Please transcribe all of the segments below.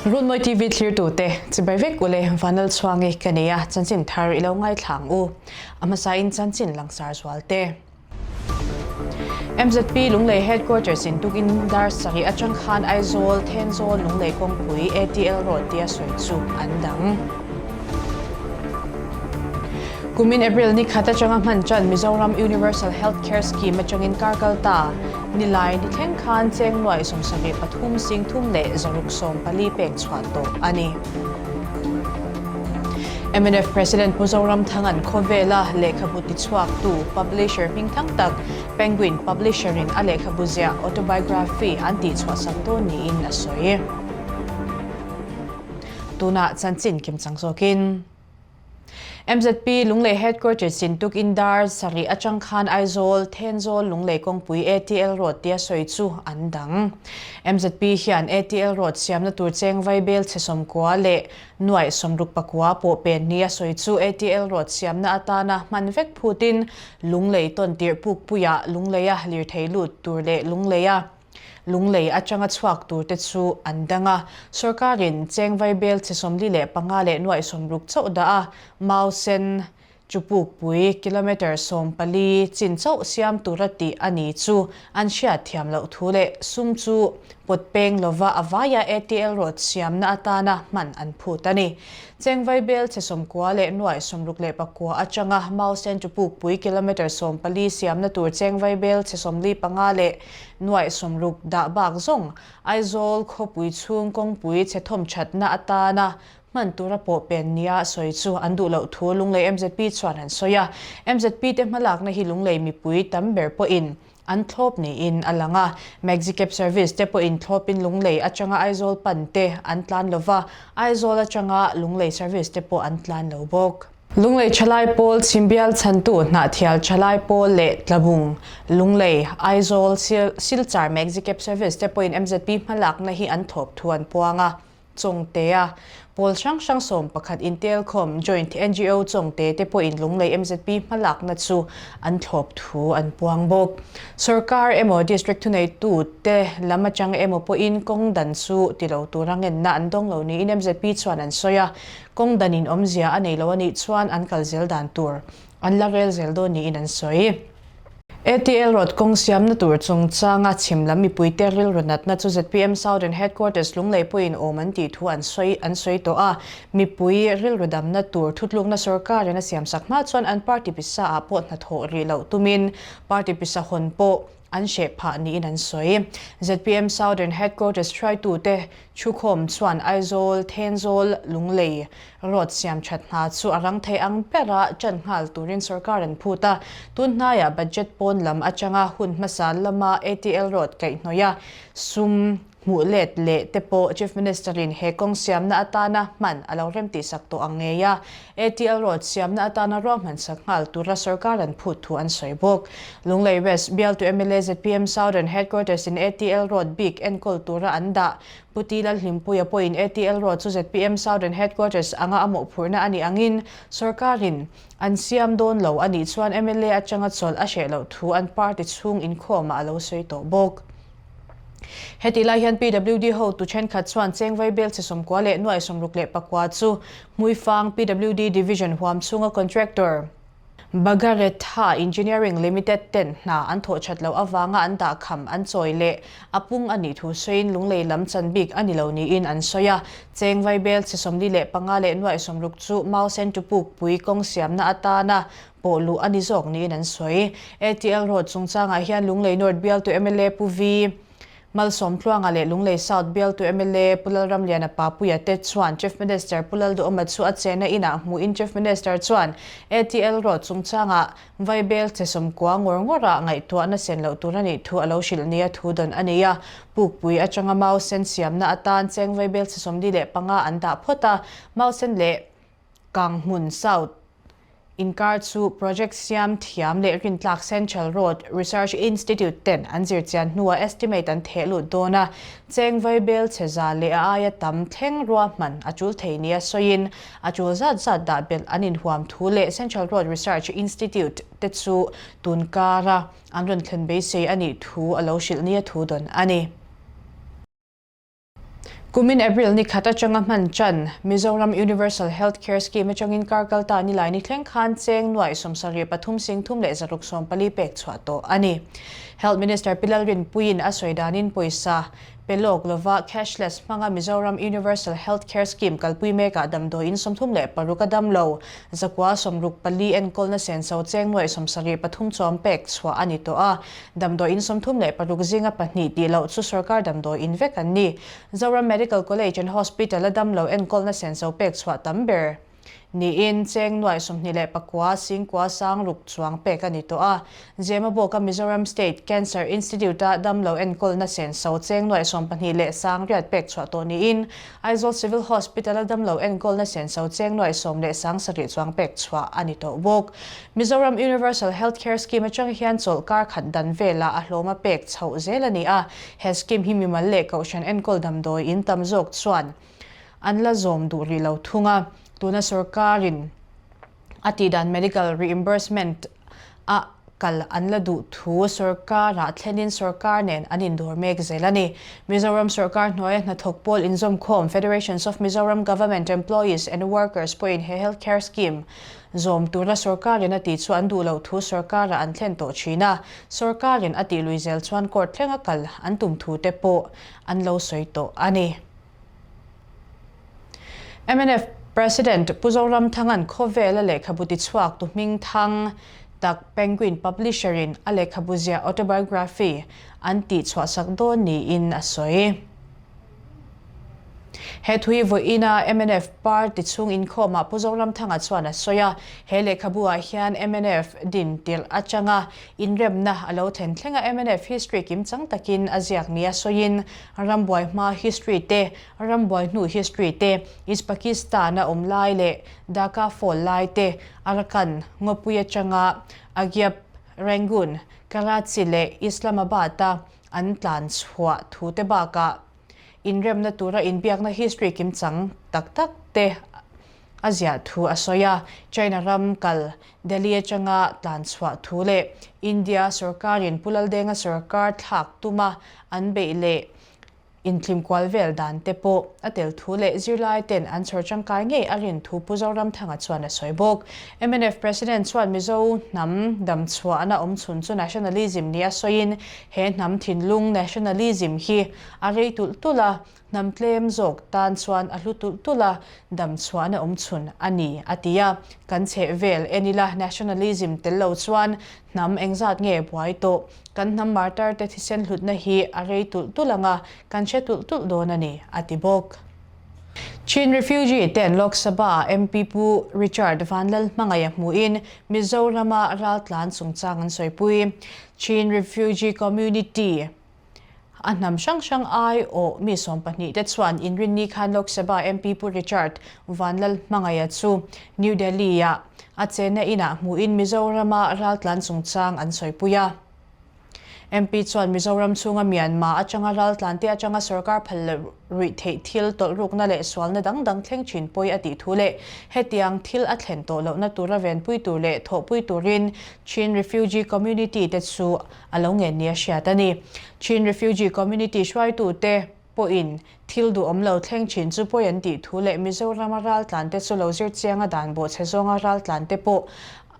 Runmawi TV thlirtute, chibai vek ule Vanlal Chhuangi ka nei a, chanchin thar i lo ngaithla ang u. A hmasain chanchin langsar zual te. MZP Lunglei Headquarters in tukin dar sarih atang khan Aizawl, Thenzawl, Lunglei kawngpui ATL Road tia sawi chu an dang. Kumin April ni khat atanga hman tan Mizoram Universal Health Care Scheme atangin kar kal ta nilai ni thleng khan cheng nuai 73 sing thum leh 614 pek chhuah tawh a ni. Mnf President Pu Zoramthanga'n khawvela lehkhabu tichhuaktu publisher hmingthang tak Penguin Publisher-in a lehkhabu ziah autobiography an tihchhuahsak dawn niin a sawi. Tunah chanchin kimchang zawkin. MZP Lunglei Headquarters in tukin dar sarih atang khan Aizawl, Thenzawl, Lunglei kawngpui ATL Road tia sawi chu an dang. MZP hian ATL Road siamna tur cheng vaibel chhe 90 leh nuaih 64 pawh pen nia sawi chu ATL Road siamna atana hman vek phutin Lunglei tawn tirh pukpuiah Lungleia lirthei lut tur leh Lungleia Lunglei atanga chhuak turte chu an dang a, sorkarin cheng vaibel chhe 45 leh nuaih 60 chauh dah a, mau sen chupukpui kilometre 14 chin chauh siam tura tih a ni chu an hriat thiam loh thu leh sum chu pawt peng lova a vaia ATL road siamna atana hman an phut a ni. Cheng vaibel chhe 90 leh nuaih 69 atanga mau sen chupukpui kilometre 14 siamna tur cheng vaibel chhe 45 leh nuaih 60 dah bak zawng Aizawl khawpui chhung kawngpui chhe thawm thatna atana hman tura pawh pen nia sawi chu an duh loh thu Lunglei MZP chuan an sawi a. MZP te hmalakna hi Lunglei mipui tam ber pawhin an thlawp niin a lang a. Maxicab service te pawhin thlawpin Lunglei atanga Aizawl pan te an tlan lova, Aizawl atanga Lunglei service te pawh an tlan lo bawk. Lunglei Thalai Pawl Chhimbial chhantu Hnahthial Thalai Pawl leh Tlabung, Lunglei, Aizawl, Silchar Maxicab service te pawhin MZP hmalakna hi an thlawp thu an puang a. Chawngtea pawl hrang hrang 11 intelkhawm Joint NGO Chawngte te pawhin Lunglei MZP hmalakna chu an thlawp thu an puang bawk. Sorkar emaw District thuneitu te lam atang emaw pawhin kawng dan chu ti lo tura ngenna an dawng lo niin MZP chuan an sawi a, kawng danin awmzia a nei lo a nih chuan an kal zel dan tur an la rel zel dawn niin an sawi. ATL Road kawng siamna tur chungchanga chhim lam mipuite rilru natna chu zpm Southern Headquarters Lunglei pawhin awm an tih thu an sawi an sawi tawh a, mipui rilru damna tur thutlukna sorkarin a siamsak hma chuan an party pisa ah pawh hnathawh rih loh tumin party pisa hawn pawh an hreh phah niin an sawi. Zpm Southern Headquarters hruaitute thukhawm chuan Aizawl, Thenzawl, Lunglei Road siam that hna chu a rang thei ang bera ṭan nghal turin sorkar an phut a, tun hnaiah budget pawn lam atanga hun hmasa lama ATL Road kaihhnawih a sum hmuh let leh te pawh Chief Minister in he kawng siamna atana hman a lo remtihsak tawh ang ngei a, ATL Road siamna atana ruahman sak nghal tura sorkar an phut thu an sawi bawk. Lunglei West bialtu mla zpm Southern Headquarters in ATL Road bik enkawl tura an dah Pu Ti Lalhlimpuia pawhin ATL Road chu zpm Southern Headquarters anga a mawhphurhna a nih angin sorkarin an siam dawn lo a nih chuan mla atanga chawlh a hreh loh thu an party chhung inkhawmah a lo sawi tawh bawk. Hetih lai hian PWD hotu thenkhat chuan cheng vaibel chhe 90 leh nuai 64 chu Hmuifang PWD Division huam chhunga contractor Bagaretha Engineering Limited ten hna an thawh that loh avanga an dah kham an chawi leh a pung a nih thu sawiin Lunglei lam chan bik a ni lo niin an sawi a. Cheng vaibel chhe 45 leh nuaih 60 chu Mau Sentupukpui kawng siamna atana pawh luh a ni zawk niin an sawi. ATL Road chungchangah hian Lunglei North bialtu mla Pu V. Malsawmtluanga leh Lunglei South bialtu mla Pu Lalramliana Papuia te chuan Chief Minister Pu Lalduhawma chu a chenna inah hmuhin Chief Minister chuan ATL Road chungchangah vaibel che 90 ngawr ngawrah ngaihtuahna sen loh tur a nih thu a lo hrilh nia thu dawn a nei a. Pukpui atanga mau sen siamna atan cheng vaibel che 45 an dah phawt a, mau sen leh Kanghmun South inkar chu project siam thiam leh rintlak Central Road Research Institute ten an zirchian hnuah estimate an theh lut dawn a, cheng vaibel chhe za leh a aia tam thleng ruahman a tul thei nia sawiin a tul zat zat dah belh an inhuam thu leh Central Road Research Institute te chu tunkara an rawn thlen beisei a nih thu a lo hrilh nia thu dawn a ni. Kumin April ni khat atanga hman tan Mizoram Universal Health Care Scheme atangin kar kalta ni lai ni thleng khan cheng nuai 73 sing thum leh 614 pek chhuah tawh a ni. Health Minister Pi Lalrinpuiin a sawi danin pawisa pe lawk lova cashless hmanga Mizoram Universal Health Care Scheme kalpui mekah damdawiin 36 a dam lo, 164 enkawlna senso cheng nuai 73 chuang pek chhuah a ni tawh a. Damdawiin 36 zinga pahnih tih loh chu sorkar damdawiin vek an ni. Zoram Medical College and Hospital a damlo enkawlna senso pek chhuah tam ber niin cheng nuai 29 singkua sang ruk chuang pek a ni tawh a. Zemabawka Mizoram State Cancer Institute-a damlo enkawlna senso cheng nuai 12 leh sang riat pek chhuah tawh niin Aizawl Civil Hospital-a damlo enkawlna senso cheng nuai sawm leh sang sarih chuang pek chhuah a ni tawh bawk. Mizoram Universal Health Care Scheme atang hian chawlhkar khat dan velah a hlawma pek chhoh zel a ni a, he scheme hi mimal leh kohhran enkawl damdawi in tam zawk chuan an la zawm duh rih lo thung a, tuna sorkarin a tihdan medical reimbursement a kal an la duh thu sorkarah thlenin sorkar nen an indawr mek zel a ni. Mizoram sorkar hnuaia hnathawk pawl inzawmkhawm Federations of Mizoram Government Employees and Workers pawhin he health care scheme zawm tura sorkarin a tih chu an duh loh thu sorkarah an thlen tawh thin a, sorkarin a tih lui zel chuan court thlenga kal an tum thu te pawh an lo sawi tawh a ni. Mnf President Pu Zoramthanga'n khawvela lehkhabu tichhuak tu hming thang tak Penguin Publisher-in a lehkhabu ziah autobiography an tihchhuahsak dawn niin a sawi. He thui vawiina mnf party chhung inkhawmah Pu Zoramthanga chuan a sawi a, he lehkhabu-ah hian mnf din tirh atanga inremna a lo thlen thlenga mnf history kimchang takin a ziak nia sawiin Rambuai hma history te, Rambuai hnu history te, East Pakistan-a awm lai leh Dhaka Fall lai te, Arakan, Ngawpui atanga Agyap, Rangoon, Karachi leh Islamabad-a an tlan chhuah thu te bakah inremna tura inbiakna history kimchang tak tak te a ziah thu a sawi a. China ram kal Delhi atanga tlan chhuah thu leh India sorkarin Pu Laldenga sorkar thlak tuma an beih leh inthlim kual vel dan te pawh a tel thu leh zirlai ten an chhawr tangkai ngei a rin thu Pu Zoramthanga chuan a sawi bawk. Mnf President chuan Mizo hnam dam chhuahna awm chhun chu nationalism nia sawiin he hnam thinlung nationalism hi a rei tulh tulh a, Hnam tlem zawk tan chuan a hlu tulh tulh a, dam chhuahna awm chhun a ni, a ti a. Kan chheh vel en ila nationalism tel lo chuan hnam engzat nge buai tawh? Kan hnam martar te thisen hlutna hi a rei tulh tulh ang a, kan hre tulh tulh dawn a ni, a ti bawk. Chin refugee ten Lok Sabha MP Pu Richard Vanlalhmangaih hmuhin Mizorama raltlan chungchang an sawipui. Chin refugee community. A hnam hrang hrang aiawh mi 12 te chuan Inrinni khan Lok Sabha MP Pu Richard Vanlalhmangaih chu New Delhi-ah a chenna inah hmuhin Mizorama raltlan chungchang an sawipui a. MP chuan Mizoram chhunga Myanmar atanga raltlante atanga sorkar phal leh ruih theih thil tawlhrukna leh sualna dang dang thleng thin pawi a tih thu leh hetiang thil a thlen tawh lohna tura venpui tur leh thawhpui turin Chin Refugee Community te chu a lo ngen nia hriat a ni. Chin Refugee Community hruaitute pawhin thil duhawm lo thleng thin chu pawi an tih thu leh Mizorama raltlante chu lo zir chianga dan bawhchhe zawnga raltlante pawh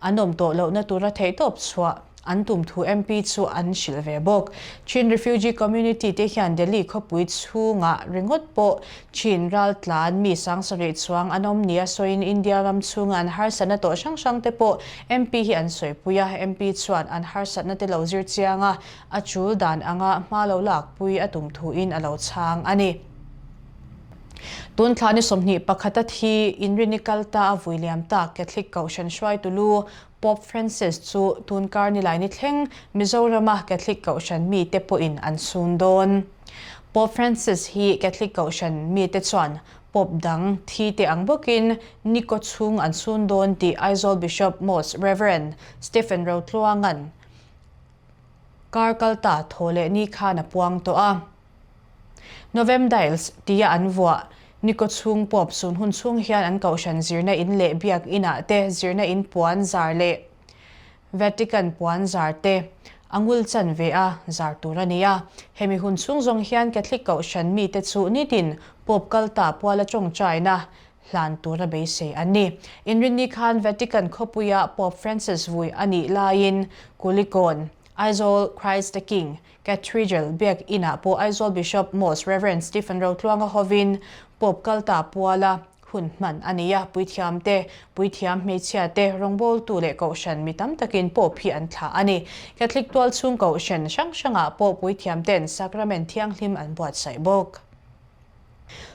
an awm tawh lohna tura theihtawp chhuah an tum thu MP chu an hrilh ve bawk. Chin Refugee Community te hian Delhi khawpui chhungah ringawt pawh Chin raltlan mi 7000 chuang an awm nia sawiin India ram chhunga an harsatna tawh hrang hrang te pawh MP hi an sawipui a, MP chuan an harsatna te lo zir chiang a, a chul dan anga hma lo lakpui a tum thuin a lo chhang a ni. Tun thla ni 21 a thi Inrini kalta a vui liam tak Catholic Kohhran hruaitu lu Pope Francis chu tunkar nilai ni thleng Mizorama Catholic Kohhran mite pawhin an sun dawn. Pope Francis hi Catholic Kohhran mite chuan Pope dang thi te ang bawkin nikaw chhung an sun dawn tih Aizawl Bishop Most Rev. Stephen Rotluanga'n kar kalta thaw leh ni khan a puang tawh a. Novemdiales tia an vuah nikaw chhung Pope sun hun chhung hian an kohhran zirna in leh biak inah te zirna in puan zar leh Vatican puan zar te. A ngul chanve a zar tur a ni a. Hemi hun chhung zawng hian Catholic Kohhran mite chu nitin Pope kalta puala tawngtaina hlan tura beisei an ni. Inrinni khan Vatican khawpuia Pope Francis vui a nih laiin Kulikawn, Aizawl Christ the King Cathedral biak inah pawh Aizawl Bishop Most Rev. Stephen Rotluanga hovin Pope kalta puala hun hman a ni a, puithiam te, puithiam hmeichhia te, rawngbawltu leh kohhran mi tam takin Pope hi an thlah a ni. Catholic tualchhung kohhran hrang hrangah pawh puithiam ten sacrament thianghlim an buatsaih bawk.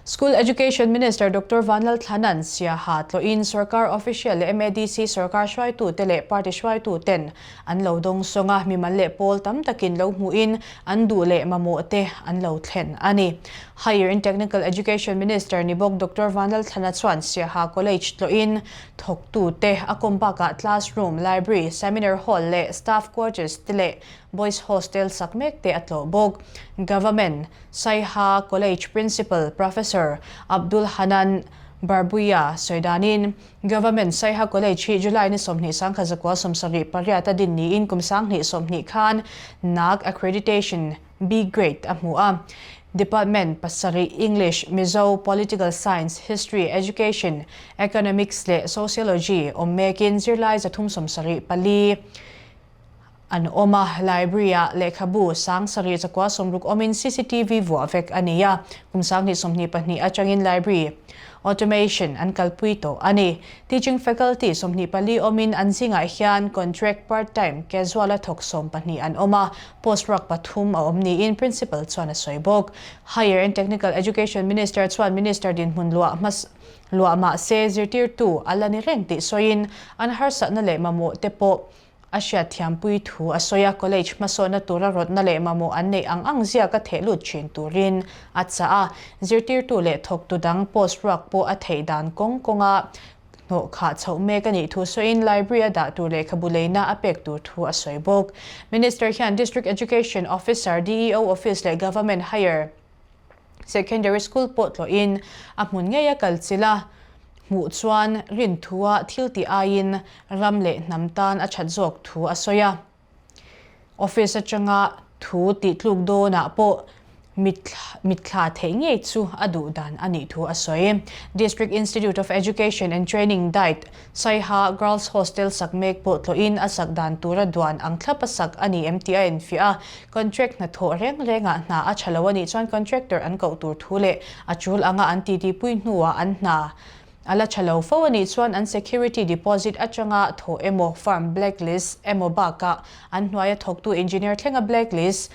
School Education Minister Doctor Vanlalthlana'n Siaha tlawhin sorkar official leh MADC sorkar hruaitute leh party hruaituten an lo dawngsawng a, mimal leh pawl tam takin lo hmuhin an duh leh mamawh te an lo thlen a ni. Higher and Technical Education Minister ni bawk Doctor Vanlalthlana chuan Siaha College tlawhin thawktute a kawm bakah classroom, library, seminar hall leh staff quarters te leh boys hostel sak mek te a tlawh bawk. Government Saiha College Principal Professor Abdul Hanan Barbuia sawi danin, Government Saiha College hi July ni 20 1978 a din niin kum 2020 khan NAAC Accreditation B Grade a hmu a. Department pasarih English, Mizo, Political Science, History, Education, Economics leh Sociology awm mekin zirlai 374 An awm a, library-ah lehkhabu 7660 awmin cctv vuah vek a ni a, kum 2022 atangin library automation an kalpui tawh a ni. Teaching faculty 24 awmin an zingah hian contract part-time casual-a thawk 12 an awm a, post ruak pathum a awm niin principal chuan a sawi bawk. Higher and Technical Education Minister chuan minister dinhmun luah hmasa luah mah se zirtirtu a la ni reng tih sawiin an harsatna leh mamawh te pawh A hriatthiampui thu a sawi a, college hmasawnna tura rawtna leh mamawh an neih ang ang ziaka theh lut thin turin a chah a. Zirtirtu leh thawktu dang post ruak pawh a theih dan kawng kawnga hnawh khah chhoh mek a nih thu sawiin library a dah tur lehkhabu leina a pek tur thu a sawi bawk. Minister hian District Education Officer, DEO Office leh Government Higher Secondary School pawh tlawhin a hmun ngei a kal chilh a, hmuh chuan rinthua thil tih aiin ram leh hnam tan a that zawk thu a sawi a. Office atanga thu tih tluk dawnah pawh mitthla theih ngei chu a duh dan a nih thu a sawi. District Institute of Education and Training, DIET, Saiha Girls Hostel sak mek pawh tlawhin a sak dan tura duan ang thlap a sak a ni em tih a enfiah a, contract hnathawh reng rengah hna a tha lo a nih chuan contractor an koh tur thu leh a tul anga an titipui hnuah an hna a la tha lo fo a nih chuan an security deposit atanga thawh emaw firm blacklist emaw bakah an hnuaia thawktu engineer thlenga blacklist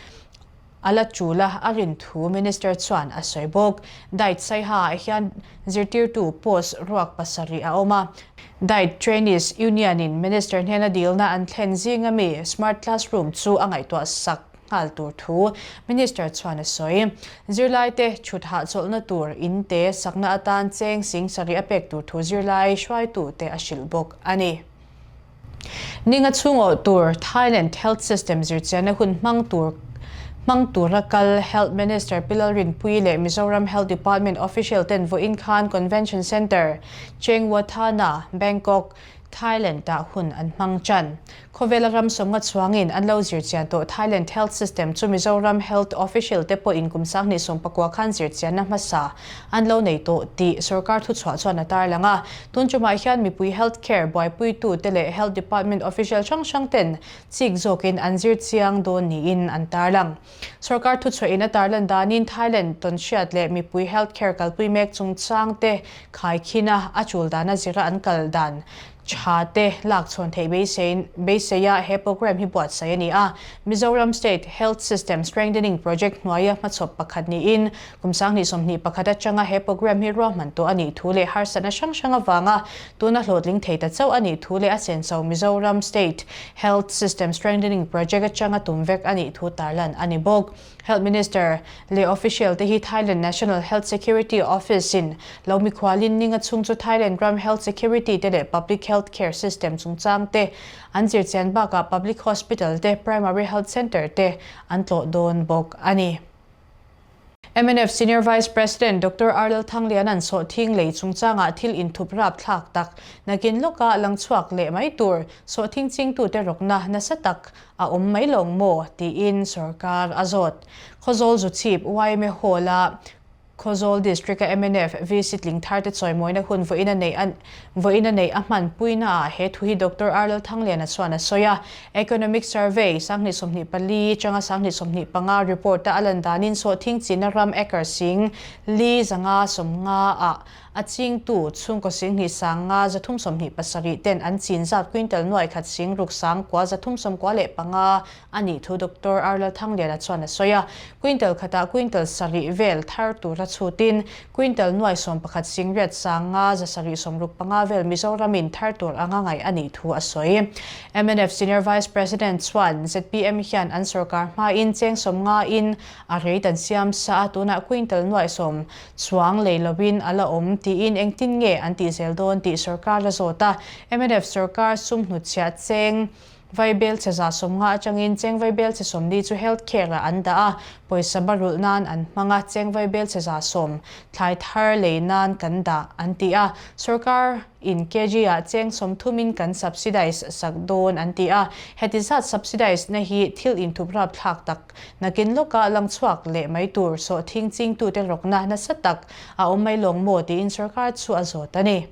A la tul a, a rin thu Minister chuan a sawi bawk. Diet Saiha ah hian zirtirtu post ruak pasarih a awm a. Diet Trainees Union in Minister hnena dilna an thlen zinga mi Smart Classroom chu a ngaihtuah sak nghal tur thu Minister chuan a sawi. Zirlaite chhut hahchawlhna tur in te sakna atan cheng 7000 a pek tur thu zirlai hruaitute a hrilh bawk a ni. Ninga chhungawh tur Thailand Health System zirchianna hun hmang tur hmang tura kal Health Minister Pi Lalrinpuii leh Mizoram Health Department official ten vawiin khan Convention Centre, Cheng Wathana, Bangkok, Thailand ah hun an hmang tan. Khawvela ram sawmnga chhuangin an lo zirchian tawh Thailand Health System chu Mizoram Health official te pawhin kum 2019 khan zirchianna hmasa an lo nei tawh tih sorkar thuchhuah chuan a tarlang a. Tun tumah hian mipui health care buaipuitu te leh health department official hrang hrang ten chik zawkin an zir chiang dawn niin an tarlang. Sorkar thuchhuahin a tarlan danin Thailand tawnhriat leh mipui health care kalpui mek chungchang te khaikhin a, a tul dana zira an kal dan tha te lak chhawn theih beiseia he programme hi buatsaih a ni a. Mizoram State Health System Strengthening Project hnuaia hmachhawp pakhat niin kum 2021 atanga he programme hi ruahman tawh a nih thu leh harsatna hrang hrang avanga tuna hlawhtling thei ta chauh a nih thu leh a senso Mizoram State Health System Strengthening Project atanga tum vek a nih thu tarlan a ni bawk. Health Minister leh official te hi Thailand National Health Security Office in lo mikhualin ninga chhung chu Thailand ram health security te leh public health care system chungchang te an zirchian bakah public hospital te, primary health centre te an tlawh dawn bawk a ni. Mnf Senior Vice President Doctor Arlal Thangliana'n sawhthing lei chungchangah thil inthup rapthlak tak nakin lawka lang chhuak leh mai tur sawhthing chingtute rawkna nasa tak a awm mai lawng maw tiin sorkar a zawt. Khawzawl Zuchhip yma Hall-a Khawzawl District-a mnf VC tling tharte chawimawina hun vawiin a neih a vawiin a neih a hmanpuina ah he thu hi Doctor Arlal Thangliana chuan a sawi a. Economic Survey, 2024 changa 2025 report-a a lan danin sawhthing china ram acre sing li zanga sawmnga ah a chingtu chhungkaw singhnih sanga 327 ten an chin zat quintal nuai khat sing ruk sang kua 395 a nih thu Doctor Arlal Thangliana chuan a sawi a. Quintal khatah quintal sarih vel thar tura chhutin quintal nuai 11 singriat sanga 765 vel Mizoramin thar tur anga ngaih a nih thu a sawi. Mnf Senior Vice President chuan zpm hian an sorkar hmain cheng 50 in a rate an siam sa a, tunah quintal nuai sawm chuang lei lovin a la awm tiin engtin nge an tih zel dawn tih sorkar a zawt a. Mnf sorkar sum hnutchhiah cheng Vaibel chhe 150 atangin cheng vaibel chhe 40 chu health care ah an dah a, pawisa ba rulh nan an hmang a, cheng vaibel chhe 100 thlai thar lei nan kan dah an ti a, sorkar in kg ah cheng 30 in kan subsidize sak dawn an ti a, heti zat subsidize na hi thil inthup rapthlak tak nakin lawkah lang chhuak leh mai tur sawhthing chingtute rawkna nasa tak a awm mai lawng maw tiin sorkar chu a zawt a ni.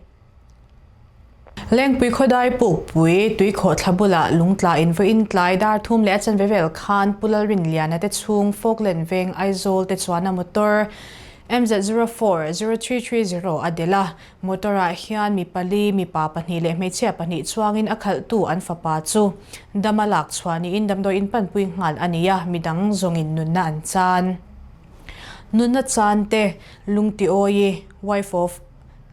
Lengpui khawdai pukpui tuikhawhthla bulah lungtla in vawiin tlai dar thum leh a chanve vel khan Pu Lalrinliana te chhung Falkland veng Aizawl te chuan a motor MZ040330 a delh a, motor ah hian mi pali, mipa pahnih leh hmeichhia pahnih chuangin a khalhtu an fapa chu dam a lak chhuah niin damdawi in panpui nghal a ni a, midang zawngin nunna an chan. Nunna chan te Lungtiawi, wife of.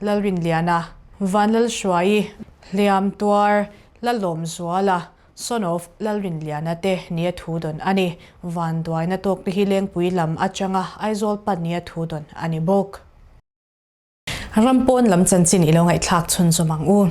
Lalrinliana, Vanlalhruaii, Hliam Tuar, Lalawmzuala, son of Lalrinliana te nia thu dawn a ni. Vanduaina tawk te hi Lengpui lam atanga Aizawl pan nia thu dawn a ni bawk. Ram pawn lam chanchin i lo ngaihthlak chhunzawm ang u.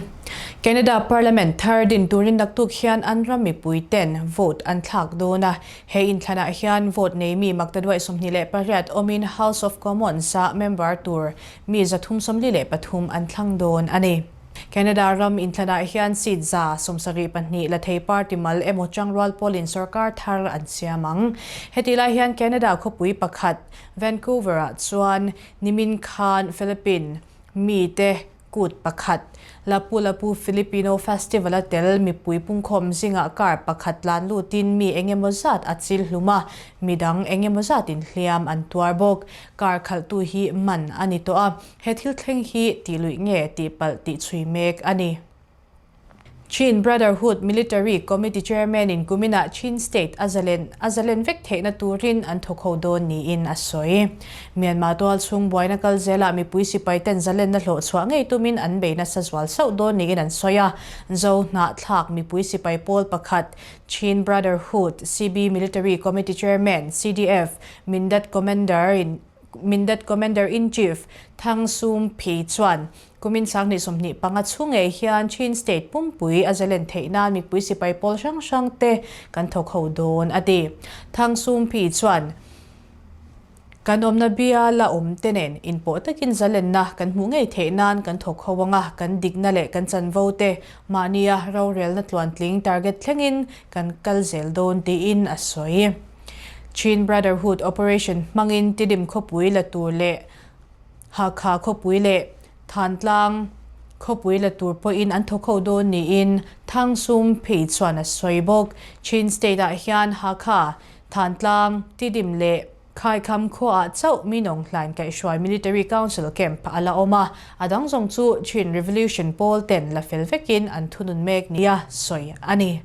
Canada Parliament thar din turin naktuk hian an ram mipui ten vote an thlak dawn a. He inthlanah hian vote nei mi maktaduai 28 awmin House of Commons-a member tur Mi 343 an thlang dawn a ni. Canada ram inthlanah hian seat 72 la thei party mal emaw changrual pawlin sorkar thar an siam ang. Hetih lai hian Canada khawpui pakhat Vancouver-ah chuan nimin khan Philippine mite kut pakhat Lapu Lapu Filipino Festival-a tel mipui pungkhawm zingah car pakhat tlan lutin mi engemaw zat a chil hlum a, midang engemaw zatin hliam an tuar bawk. Car khalhtu hi man a ni tawh a, he thil thleng hi tih luih nge tih palh tih chhui mek a ni. Chin Brotherhood Military Committee Chairman in kuminah Chin State a zalen a zalen vek theihna turin an thawk ho dawn niin a sawi. Myanmar tual chhung buaina kal zelah mipui sipai ten zalenna hlawh chhuah ngei tumin an bei nasa zual sauh dawn niin an sawi a. Zo hnahthlak mipui sipai pawl pakhat Chin Brotherhood CB Military Committee Chairman, CDF, Mindat Commander in Mindat Commander-in-Chief Thang Sum Phi chuan kumin 2025 chhung ngei hian Chin State pumpui a zalen theih nan mipui sipai pawl hrang hrang te kan thawk ho dawn a ti. Thang Sum Phi chuan Kan awmna bia la awm te nen inpawh takin zalenna kan hmuh ngei theih nan kan thawk ho anga kan dikna leh kan chanvo te mahnia rorelna tluantling target thlengin kan kal zel dawn tiin a sawi. Chin Brotherhood Operation hmangin Tidim khawpui la tur leh Hakha khawpui leh Thantlang khawpui la tur pawhin an thawk ho dawn niin Thang Sum Phei chuan a sawi bawk. Chin State ah hian Hakha, Thantlang, Tidim leh Khaikham khuaah chauh Minawng hlain kaihhruai Military Council Camp a la awm a, a dang zawng chu Chin Revolution pawl ten la fel vekin an thunun mek nia sawi a ni.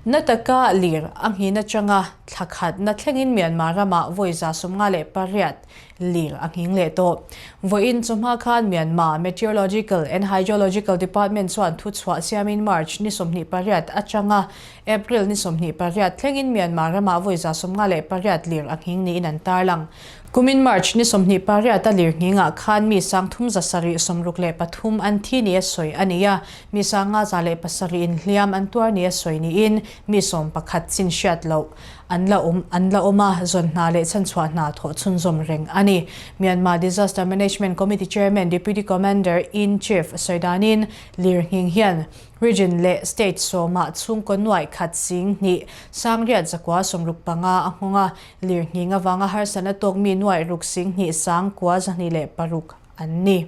Na taka lir a nghin atanga thla khatna thlengin Myanmar ramah vawi 58. lir a nghing leh tawh. Vawiin chawhma khan Myanmar Meteorological and Hydrological Department chuan thuchhuah siamin March ni 28 atanga April ni 28 thlengin Myanmar ramah vawi 58 lir a nghing niin an tarlang. Kumin March ni 28 a lir nghingah khan mi 3763 an thi nia sawi a ni a, mi 507 inhliam an tuar nia sawi niin mi 11 chin hriat loh an la awm an la awm a, zawn hna leh chhanchhuah hna thawh chhunzawm reng a ni. Myanmar Disaster Management Committee Chairman Deputy Commander in Chief sawi danin lirnghing hian Region leh State sawmah chhungkaw nuaih khat sing hnih sangriat zakua 65 a nghawng a, lirnghing avanga harsatna tawk mi nuaih ruk sing hnih sang kua 26 an ni.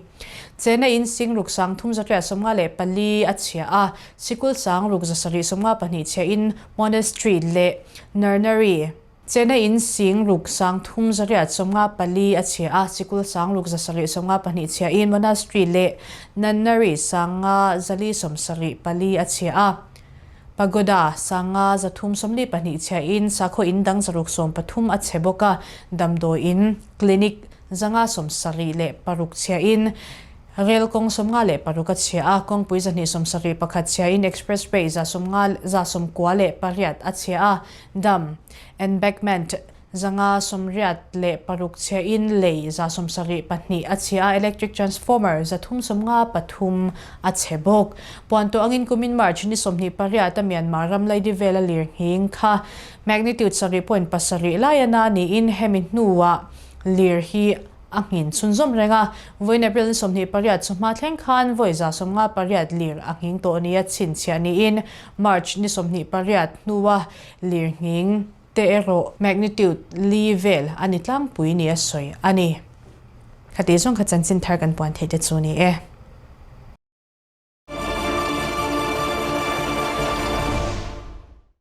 Chena in sing ruk sang thum zakriat 54 a chhia a, sikul sang ruk 772 chhia in Monastery leh Nunnery Chena in sing ruk sang thum zariat 54 a chhia a, sikul sang ruk 772 chhia in Monastery leh Nunnery sanga 474 a chhia a, Pagoda sanga 342 chhia in sakhaw in dang 613 a chhe bawk a, damdawi in, clinic, 576 chhia in Rel kawng 56 a chhia a, kawngpui 271 chhia in Expressway 198 a chhia a, Dam, Embankment, 586 chhia in lei 72 a chhia a, Electric Transformer 353 a chhe bawk. Puan tawh angin kumin March ni 28 a Myanmar ram Lady vela lirnghing kha magnitude 7.7 lai a na niin hemi hnuah lir hi a nghin chhunzawm reng a, vawiin April ni 28 chawhma thleng khan vawi 58 lir a nghing tawh nia chhinchhiah niin March ni 28 hnua lir nghing te erawh magnitude li vel a ni tlangpui nia sawi a ni. Khati zawng kha chanchin thar kan puan theih te chu ni e.